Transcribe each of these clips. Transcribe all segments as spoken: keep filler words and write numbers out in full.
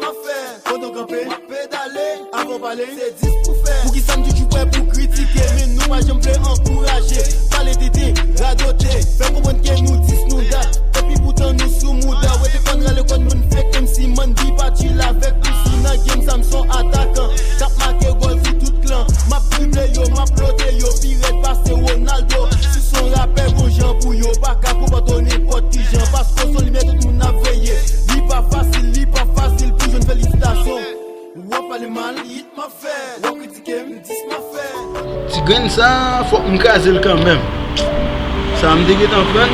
Pandan w kanpe, m ap pedale, avan w pale, se dis pou fè. Poukisa m toujou prè pou kritike, men nou pa janm vle ankouraje? Pale tenten, radote, fè konprann ke nou dis nou dat. Epi poutan nou sou mouda. Wete kòn rale kòn moun fake M C man, bi pa chill avèk ou si nan game sa m son atakan. K ap make gòl sou tout klan. M ap drible yo, m ap lote yo, pi rèd pase Ronaldo. Si son rapè gon jan pou yo pa ka konpòte w nenpòt ki jan. Paske w son limyè tout moun ap veye. Li pa fasil, li pa fasil pou jwenn felisitasyon. W ap pale mal, hit m ap fè. W ap kritike m, dis m ap fè. Ti grenn sa, fòk m kraze l kanmenm. Sa m te gentan pran,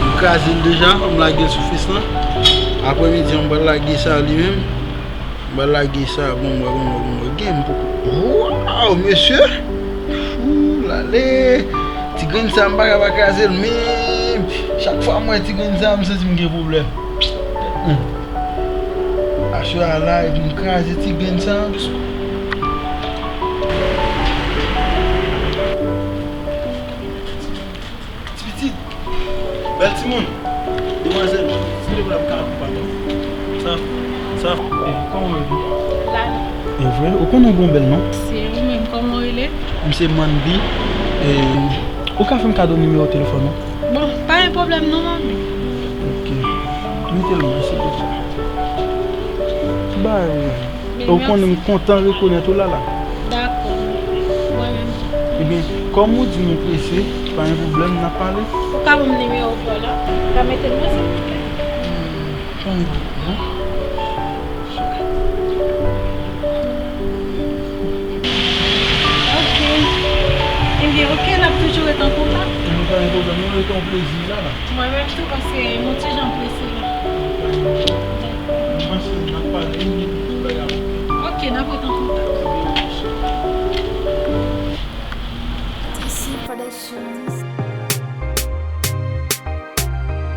m kraze l deja, m lage l sou fes lan. Aprè midi an, m pral lage sa li menm. M pral lage sa, bon, mwen, bon, mwen, bon, mwen, gen m poko. Waw, mesye! Fou, lale! Ti grenn sa, m pa ka pa kraze l, men chak fwa m wè ti grenn sa, m santi m gen pwoblèm. Hmm. Aswè a la, epi m kraze ti grenn sa. Ti pitit, bèl timoun, demwazèl, silvouplè, m ka akonpanye w? Sa, sa. Eh, kòman w ye? Lali. E vre, ou konnen w gen yon bèl non? Se ou menm, kòman w rele? M se Manbi. E, ou ka fè m kado nimewo telefòn ou? Bon, pa gen pwoblèm non, manmi. Ok. Mete l, mèsi pou sa. Bay. Men ou konnen m kontan rekonèt ou la la. Dakò. Mwen menm tou. Ebyen, kòm ou di nou prese, pa gen pwoblèm, n ap pale. Ou ka ban m nimewo pa w la? Ou ka mete l mwen, silvouplè? Hmm, pa gen pwoblèm, non? Ok. Ebyen, ok, n ap toujou ret an kontak. Ebyen, pa gen pwoblèm, nou rete an plezi la la. Mwen menm tou, paske m yon ti jan prese la. Dakò. Mwen panse n ap pale, n gen tout bagay ap fè. Ok, n ap ret an kontak. T C Productions.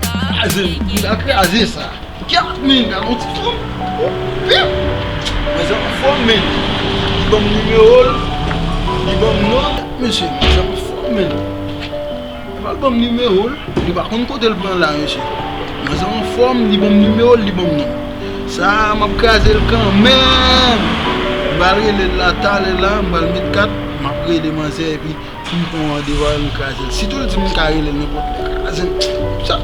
Kraze, m ta kraze sa. Gad men, gad yon ti fanm. Oh, pip. Mwen se yon fanm, men. Li ban m nimewo l. Li ban m non. Mesye, mwen se yon fanm, men. Epa l ban m nimewo l, li pa konn kote l pran la, mesye. Mwen se anfòm, li ban m nimewo l, li ban m non. Sa a, m ap kraze l kanmenm. M pral rele l la talè la, m pral met kat, m ap rele manzè, epi pou m pran randevou avè l, m kraze l. Sitou l di m m ka rele l nenpòt lè, kraze l. Sa,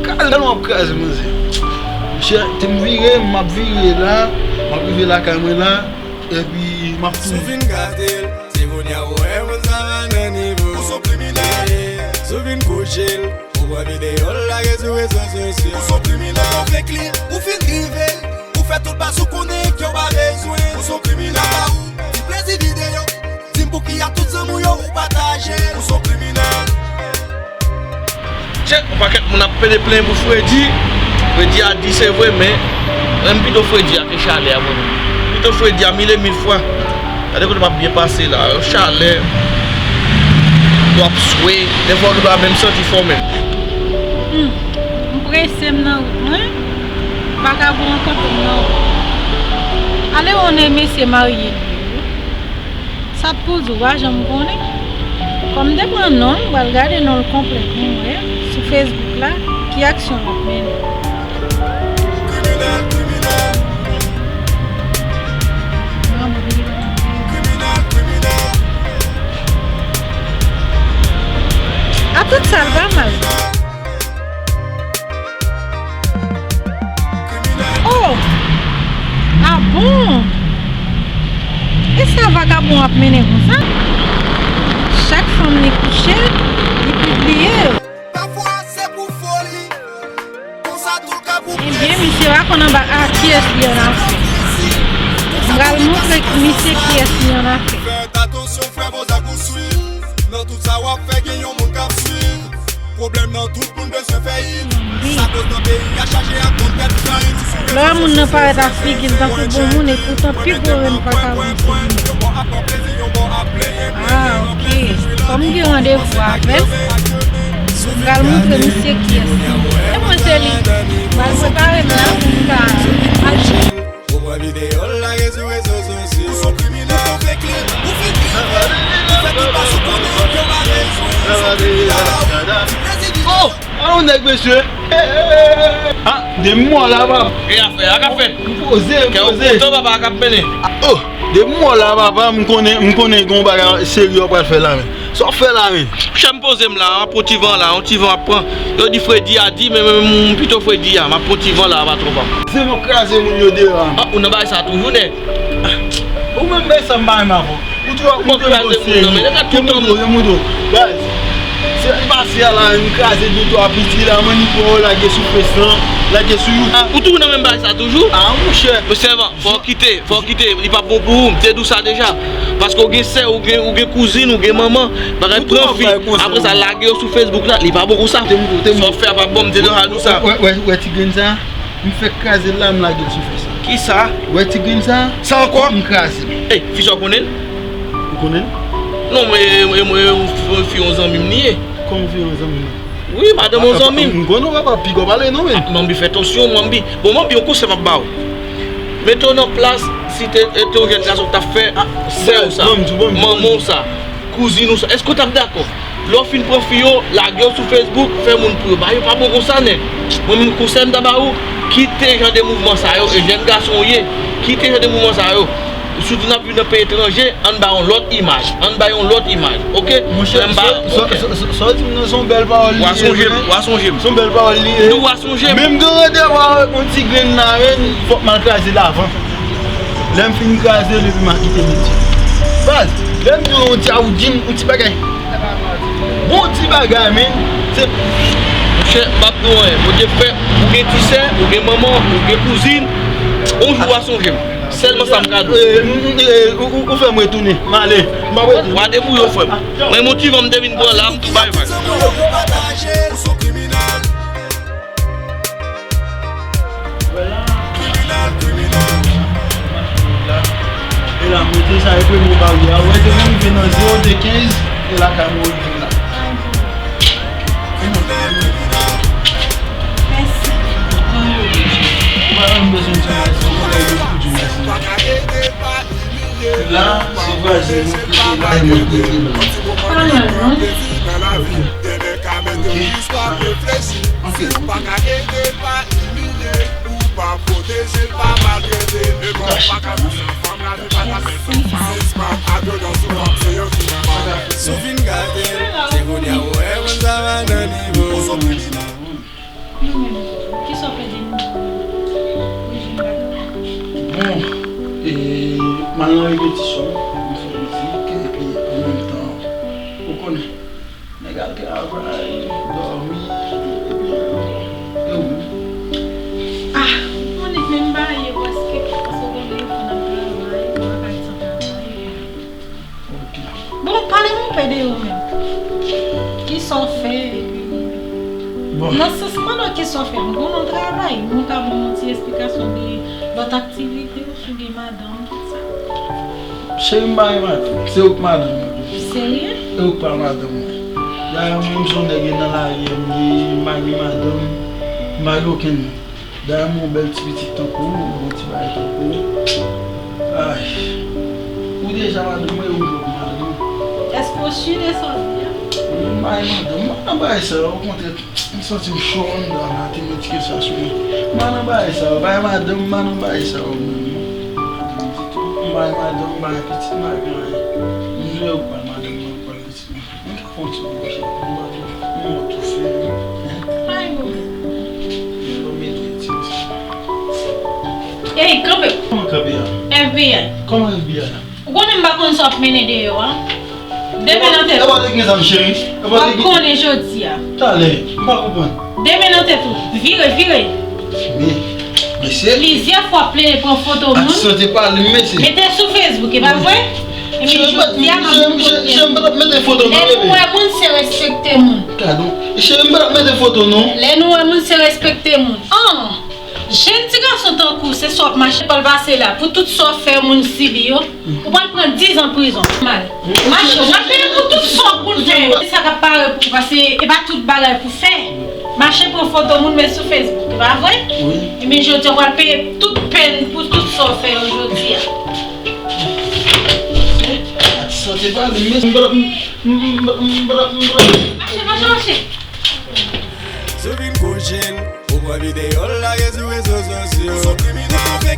kraze l, m ap kraze manzè. Mesye, te m vire, m ap vire la, m ap rive lakay mwen la, epi m ap tounen. Si w fin gade l, se kounye a ou wè moun sa va nan nivo. Ou se yon kriminèl. Si w fin kouche l, ou pran videyo l lage sou rezo sosyo. Ou se yon kriminèl. Ou fake li, ou fin drive l, ou fè tout baz ou konnen ke w pa bezwen. Ou se yon kriminèl. Ti plezi videyo, di m pou ki a tout zanmi w yo ou pataje. Ou se yon kriminèl. Tchè, yon pakèt moun ap pede plenyen pou Fredi. Fredi a di se vre, men renmen pito Fredi a ke chalè a, mwen menm. Pito Fredi a mil e mil fwa. Gade kote m ap byen pase la, yon chalè. Yo ap swe, dèfwa ou gen dwa menm santi fò menm. Hmm, m prese, m nan wout mwen. Vakabon an kanpe m nan wout. Ale w on mesye marye li ye wi. Sa t pou di w pa janm konnen? Kòm m te pran non l, m pral gade non l konplè pou m wè sou Facebook la ki aksyon l ap mennen. A tout sa, l pa mal. Oh! Ah bon? E sa vakabon ap mennen konsa? Chak fanm li kouche, li pibliye yo. Pafwa se pou foli, konsa tou ka pou presi. Ebyen, misye pa konn anba a kiyès li annafè. M pral montre misye kiyès li annafè. Fèt atansyon, frè, bon, sa kou swiv. Nan tout sa w ap fè, gen yon moun k ap swiv. Pwoblèm nan tout moun bezwen fè it. Sa koz nan peyi a chaje ak moun tèt fè it. Lè w wè moun nan parèt ak figi l tankou bon moun, e poutan pi gwo rèn vakabon se li menm. Ah, ok. Kòm m gen randevou avè l, m pral montre misye kiyès li ye. E mwen se li. M pral prepare m la pou m ka aji. Ou pran videyo l lage sou rezo sosyo. Ou se yon kriminèl. Ou fake li, ou fin drive l, ou fè tout baz ou konnen ke w pa bezwen. Ou se yon kriminèl. Oh! Alon nèg, mesye. Ah, Depi m wè w la, papa. E afè a ka fèt. M poze, m poze. Kè w kontan, papa, a k ap mennen. Oh, depi m wè w la, papa, m konnen, m konnen gen yon bagay serye w pral fè la, men. Sa w fè la, men? Chè, m poze m la, m ap pran ti van la, yon ti van ap pran. Yo di fredi a di, men, men, men, m pito fredi a, m ap pran ti van la, patwon pa m. Se m ap kraze moun yo deyò a. Ah, ou nan bagay sa toujou, nèg? Ou menm, men sa m pa renmen avè w. Ou tou ap montre m bon seri. Yo montre w, yo montre w. Baz, semèn pase a la, m kraze de twa piti la, m annik pran yo lage sou Face lan, lage sou YouTube. Ou toujou nan menm bagay sa toujou? Ah, monchè. Sèvan, fò w kite, fò w kite, li p ap bon pou ou, m te di w sa deja. Paske w gen sè, ou gen, ou gen kouzin, ou gen manman, bagay pran fi. Apre sa, lage yo sou Facebook la, li pa bon konsa. Sa w fè a p ap bon, m te deja di w sa. Wè, wè, wè ti grenn sa? M fèk kraze l la, m lage l sou Face la. Kisa? Wè ti grenn sa? Sa ankò? M kraze l. Ey, fi sa w konnen l? Ou konnen l? Non, mwen, mwen, mwen, yon fi yon zanmi m li ye. Kòman fi yon zanmi m? Wi, madanm yon zanmi m. M konnen w papa, piga w pale non, men. Ah, Manbi, fè tansyon, Manbi. Bon, Manbi, yon konsèy m ap ba w. Mete w nan plas, si te, te yon jèn gason k t ap fè sè w sa, manman w sa, kouzin ou sa, èske w t ap dakò? Lè w fin pran fi yo, lage yo sou Facebook, fè moun pou yo. Bagay yo pa bon konsa, nèg. Mwen menm konsèy m ta ba ou, kite jan de mouvman sa yo, e jèn gason w ye, kite jan de mouvman sa yo. Sitou n ap viv nan peyi etranje, ann ba yon lòt imaj, ann ba yon lòt imaj, oke? Monchè, sa w di m nan se yon bèl pawòl li ye vre. W a sonje m, w a sonje m. Se yon bèl pawòl li ye. M di w w a sonje m. Men m gen randevou avèk yon ti grenn la, men fòk m al kraze l avan. Lè m fin kraze l, epi m a kite medya. Baz, lè m di w yon ti awoudi m, yon ti bagay. Bon ti bagay, men. Se monchè, m ap di w anyen. Bondye fè, ou gen ti sè, ou gen manman, ou gen kouzin. Yon jou w a sonje m. Sèlman sa m ka di w. Ou, ou, ou fè m retounen. M ale. M ap retounen. W a debouye w, frè m. Mwen, yon ti van m te vin pran la, m tou bay vag. Wè la. Kriminèl, kriminèl. E la, mwen te sa e premye baryè a. Wè, te rive nan zewo de kenz, e lakay mwen rive la. Kriminèl, kriminèl. Mèsi. Ou pa menm bezwen di mèsi, ou konnen yo pou di mèsi. La, se vwazen nou kote la, e mwen kote la. Pa mal, non? Ok. Ok. Ou pa pwoteje l, pa maltrete l. Mèsi. Si w fin gade l, se kounye a ou wè moun sa va nan nivo. Nou menm, kisa w fè de nou? Orijin bagay. Bon, e, m al nan repetisyon, m fè mizik, epi an menm tan, ou konnen. Nèg al travay, dòmi, epi, e ou menm? Ah, ou konnen menm bagay yo prèske, paske w konnen yon fanm ap travay, ou pa ka ret san travay. Ok. Bon, pale m yon pè de ou menm. Kisa w fè, epi, bon, nan sans pandan kisa w fè, m konnen w travay, men w ka ban m yon ti esplikasyon de lòt aktivite w, si w gen madanm, tout sa. Cheri, m pa gen madanm. Se ou k madanm mwen. Serye? E ou k pa madanm mwen. Dayè, mwen menm se yon nèg nan lari a m ye, m pa gen madanm, m pa gen okenn moun. Dayè, m yon bèl ti pitit tankou w, yon bon ti bagay tankou w. Ay. Ou deja madanm mwen, e ou jwenn madanm. Èske w si de sa w di a? M pa gen madanm, m pa nan bagay sa yo, okontrè. M santi m cho anndan la, te mete sa sou mwen. M pa nan bagay sa yo, bagay madanm, m pa nan bagay sa yo menm non. M pa gen madanm, m pa gen pitit, m pa gen anyen. M jwe ou pa madanm mwen, ou pa pitit mwen. M ka fè yon ti bouche, m pa tou, m pa tou fè, hein? Ay, bon. Yo mete ti sa. Ey, kanpe. Kòman kanpe a? F B I. Kòman F B I a? Ou konnen m pa konn sa w ap mennen deyò a. Demen nan tèt ou. E pa de gen zam, cheri. E pa de gen. W ap konnen jodi a. Talè, m pa konprann. Demen nan tèt ou. Vire, vire. Men, mesye. Plizyè fwa w ap plede pran foto moun. Atis lan te pale m, mesye. Mete sou Facebook, e pa vre? Epi jodi a, m ap di w kote. Cheri, m pa t ap mete foto non, bebe. Lè nou wè moun, se respekte moun. Gadon. Cheri, m pa t ap mete foto non. Lè nou wè moun, se respekte moun. An! Jèn ti gason tankou w, se sa w ap mache pa l pase la, pou tout sa w fè moun sibi yo, ou pral pran diz an prizon. Mal. Mache, w pral peye pou tout sa w konn fè yo. Sa k ap pare pou w, paske e pa tout bagay pou fè. Mache pran foto moun met sou Facebook, e pa vre? Wi. Ebyen, jodi a, w pral peye tout pèn pou tout sa w fè yo jodi a. Sante pa li, men m, m, m, m, m, m, m, m, mache, mache, mache. Si w vin kou jèn, ou Videyo l lage sou rezo sosyo. Ou se yon kriminèl. Ou fè